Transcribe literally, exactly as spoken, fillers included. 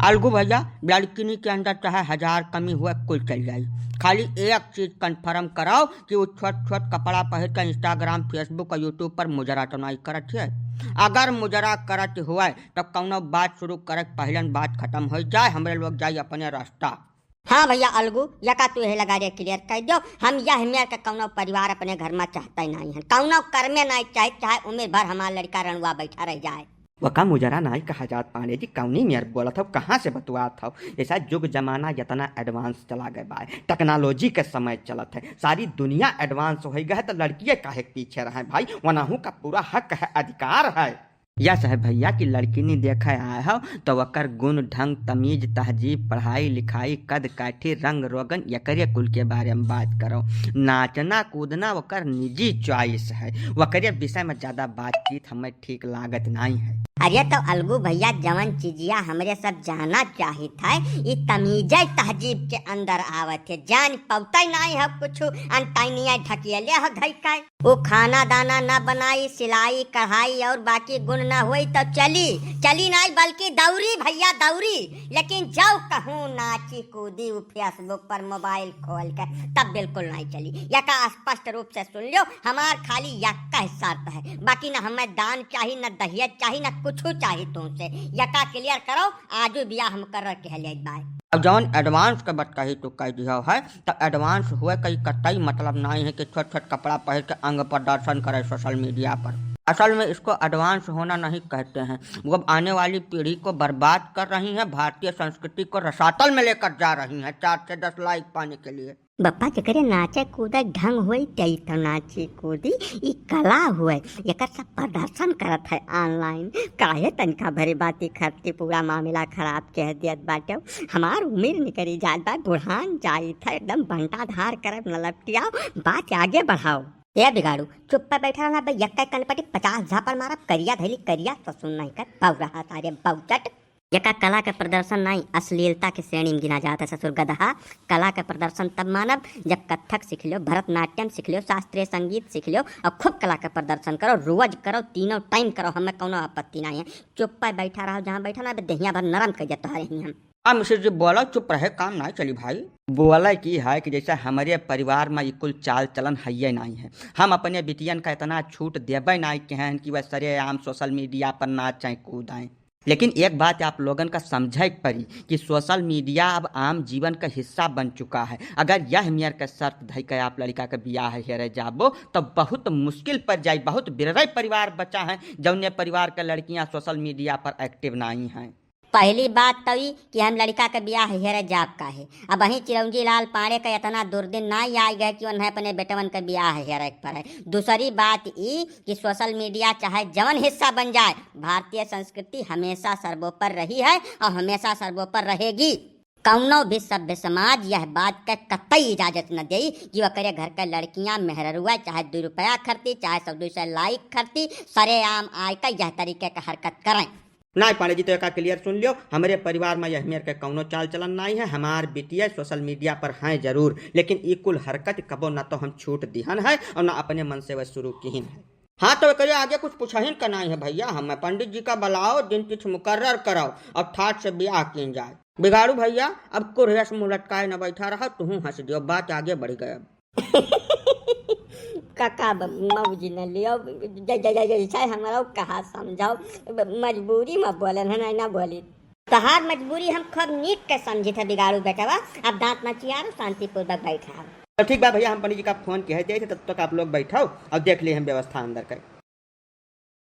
अलगू भैया, लड़किनी के अंदर चाहे हजार कमी हुए, कुल चल जाई। खाली एक चीज confirm कराओ कि वो छोट छोट कपड़ा पहिर के Instagram, Facebook और YouTube पर मुजरा तो नाई करत है। अगर मुजरा करत हुए तो कौनो बात शुरू करे के पहिलन बात खत्म हो जाए, हमरे लोग जाई अपने रास्ता। हाँ भैया अलगू, यका तू यही लगा रे clear कर दो। हम यह मेर के कौनो परिवार अपने घर में चाहता ही नहीं है, कौनो कर्मे नहीं चाहे, चाहे उम्र भर हमार लड़का रनुआ बैठा रह जाए। वका मुजरा नाई कहा जात पांडे जी, कौनी मेर बोलत हो, कहाँ से बतुआत हो? ऐसा जुग जमाना इतना advance चला गए बा, technology के समय चलत है, सारी दुनिया advance हो गए है, तो लड़किए काहे के पीछे रहे भाई? वनाहू का पूरा हक है, अधिकार है। यस है भैया कि लड़किनी देखे आए हो तो ओकर गुण ढंग, तमीज, तहजीब, पढ़ाई लिखाई, कद काठी, रंग रोगन, एकरे कुल के बारे में बात करो। नाचना कूदना ओकर निजी choice है, ओकरे विषय में ज्यादा बातचीत हमें ठीक लागत नहीं है। अरे तो अलगू भैया, जवन चीजिया हमरे सब जाना चाहित है, ई तमीजे तहजीब के अंदर आवत है, जान पौते नहीं है कुछ, अनटाइनिया ढकियले हो धई के। वो खाना दाना न बनाई, सिलाई कढ़ाई और बाकी गुण न होई तो चली, चली नहीं बल्कि दौरी भैया दौरी, लेकिन जब कहूँ नाची कूदी उ Facebook पर mobile खोल के, तब बिल्कुल नहीं चली। यका स्पष्ट रूप से सुन लियो, हमार खाली यका ही शर्त है, बाकी न हमें दान चाही, न दहेज चाही, न कुछ चाही तुमसे। यका clear करो, आजू बियाह हम कर के ले बाय। अब जौन advance के बात कही तू कह दिया है, तो advance हुए कई कतई मतलब नहीं है कि छोट छोट कपड़ा पहन के अंग प्रदर्शन करे social media पर। असल में इसको advance होना नहीं कहते हैं, वो अब आने वाली पीढ़ी को बर्बाद कर रही हैं, भारतीय संस्कृति को रसातल में लेकर जा रही हैं चार से दस like पाने के लिए। बप्पा, जेकरे नाचे कूदे ढंग होई, तई तो नाची कूदी, ई कला होए, एकर सब प्रदर्शन करत है online। काहे तनका भरी बाती खरती पूरा मामला खराब कह दियत बाटे। हमार उमिर निकरी जात बा, बुढ़ान जाइत है, एकदम बंटा धार करब न लपटियाओ, बात आगे बढ़ाओ। ए बिगाड़ू, चुप्पे बैठा रहना बे, यक्का कनपटी पचास झापड़ मारब, करिया धैली करिया, तो सुन नहीं कर, बौरा सारे बौचट। यका कला के प्रदर्शन नाई, अश्लीलता के श्रेणी में गिना जात है ससुर गदहा। कला के प्रदर्शन तब मानब जब कत्थक सीख लियो, भरतनाट्यम सीख लियो, शास्त्रीय संगीत सीख लियो और खूब कला के प्रदर्शन करो, रोज करो, तीनों time करो, हमें कौनो आपत्ति नाई है। चुप्पे बैठा रहो जहाँ बैठा ना, अबे देहिया भर नरम कर दिया तोहरे ही हम। अब मिश्र जी बोलो, चुप रहे, काम नाई चली भाई। बोले की है कि जैसे हमरे परिवार में ई कुल चाल चलन हइये नाई है, हम अपने बिटियन का इतना छूट देबे नाई के हैं कि वह सरेआम social media पर नाचें कूदें। लेकिन एक बात आप लोगन का समझे के पड़ी कि social media अब आम जीवन का हिस्सा बन चुका है। अगर यह मेर का शर्त धई के आप लड़का के बियाह हेरे जाबो, तो बहुत मुश्किल पड़ जाई। बहुत बिररे परिवार बचा है, जौने परिवार के लड़कियां social media पर active नाई हैं। पहली बात तो ई कि हम लड़का के बियाह हेरे जाब काहे। अब वहीं चिरौंजी लाल पांडे का इतना दुर्दिन नाई आइ गए कि उन्हें अपने बेटवन के बियाह हेरे के पड़े। दूसरी बात ई कि social media चाहे जवन हिस्सा बन जाए, भारतीय संस्कृति हमेशा सर्वोपर रही है और हमेशा सर्वोपर रहेगी। कौनो भी सभ्य समाज यह बात के कतई इजाजत न देई कि ओकरे घर के लड़कियां मेहररुआ चाहे दो रुपया खरती, चाहे सौ दो सौ like खरती, सरेआम आय के यह तरीके के हरकत करें। नाई पांडे जी, तो एका clear सुन लियो, हमरे परिवार में यह मेर के कौनो चाल चलन नाई है। हमार बिटिया social media पर हैं जरूर, लेकिन ई कुल हरकत कबो ना तो हम छूट दिहन है और ना अपने मन से वह शुरू किहिन है। हाँ, तो एकरे आगे कुछ पूछहिन का नाई है भैया, हमें पंडित जी का बुलाओ, दिन तिथि मुकर्रर कराओ और ठाट से बियाह कीन जाए। बिगाड़ू भैया, अब कुर्हेस मुंह लटकाए न बैठा रहा, तुहूँ हंस दियो, बात आगे बढ़ गए। काका ब-, मौजी न लियो, ज-, ज-, ज-, जैसे हमरा कहा समझाओ, ब-, मजबूरी में बोलन है, नहीं ना बोली। तहार मजबूरी हम खूब नीक के समझी थे बिगाड़ू बेटवा, अब दांत न चियारो, शांतिपूर्वक बैठ रहा। तो ठीक बा भैया, हम पंडित जी का फोन किहे देइत है, तब तक आप लोग बैठो और देख लिए हम व्यवस्था अंदर के।